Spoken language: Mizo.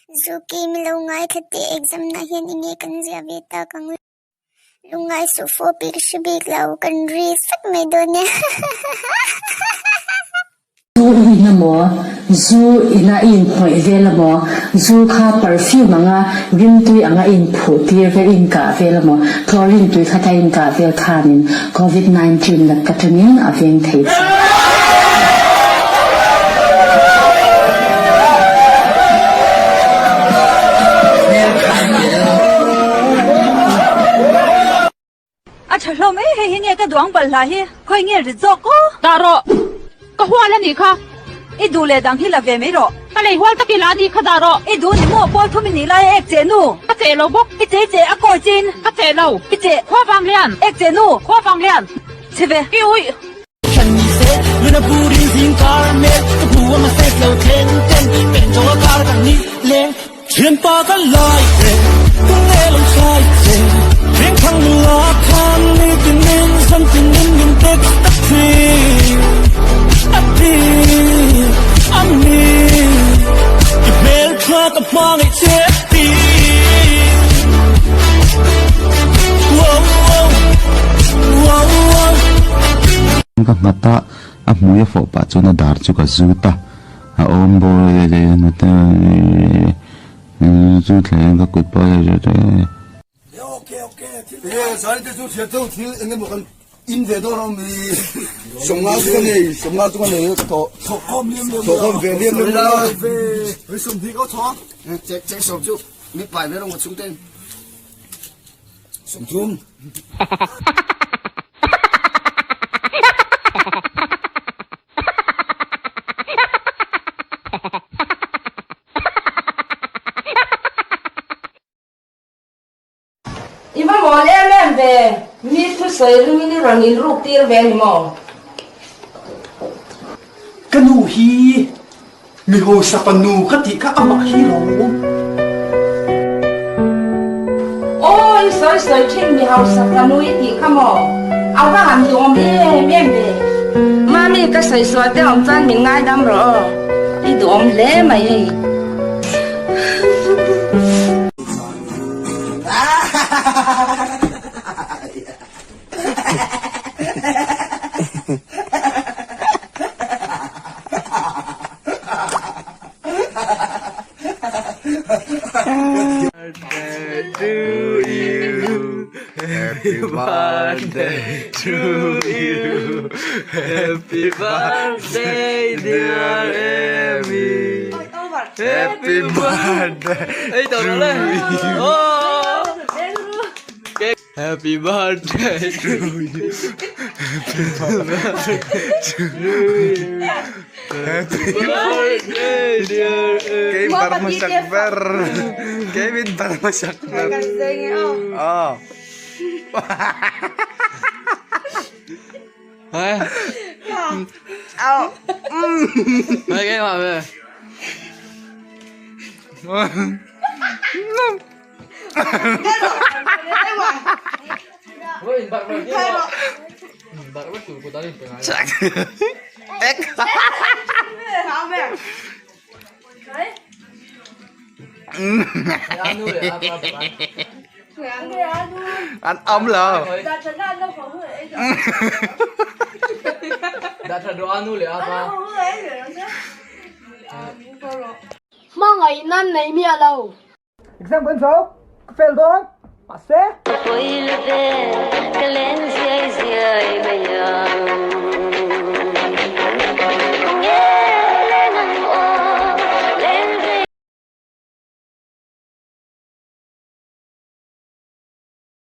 Zuki mi lo ngaithla teh exam na hian enge kan ziah ve tak ang. Lungngai suh fawh bik hre bik lo kan ri vek mai dawn nia. Zu in emaw, zu ina i inhnawih vel emaw, zu kha perfume anga rimtui anga i inphuh tir vel, i inkah vel emaw, chlorine tui khat a inkah vel khanin Covid 19 lat ka tangin a veng thei che. A tha hlawm e, hei hi nge ka duang balhla hi, khawi nge rit zawk aw. Dah rawh, ka hual a nih kha. I duh leh dang hi la ve mai rawh. Ka lei hual tak ila a nih kha dah rawh. I duh ni maw, pawl thum i nih lai a ek che nu. Ka cheh lo bawk. I chei che a kawi chin. Ka cheh lo. I cheh. Khua vang lian. Ek che nu. Khua vang lian. Chhe ve. I uih. Ka nghat a, a hmui a fawh pah chuan a dar chu ka zut a, a awm bawr chu thleng ka kut pawh I va mawl em em ve, mi thusawi ringin i rawn inruk tir ve ni maw? Ka nu hi mi hausa fanu ka tih kha amah hi lo. Aw i sawi sawi thin mi hausa fanu i tih kha maw? A va han duhawm em em ve. Mami ka sawi sual te awm chuan min ngaidam rawh aw, i duhawm hle mai hei. Happy birthday to you Happy birthday dear Amy Happy birthday to you Happy birthday to you Happy birthday to you Happy birthday dear Amy Kei bar hmasak ber Kei min bar hmasak ber Aw Anh ấm lo. Hmangaihna nei miah lo. Exam kan zo, ka fail dawn, mahse.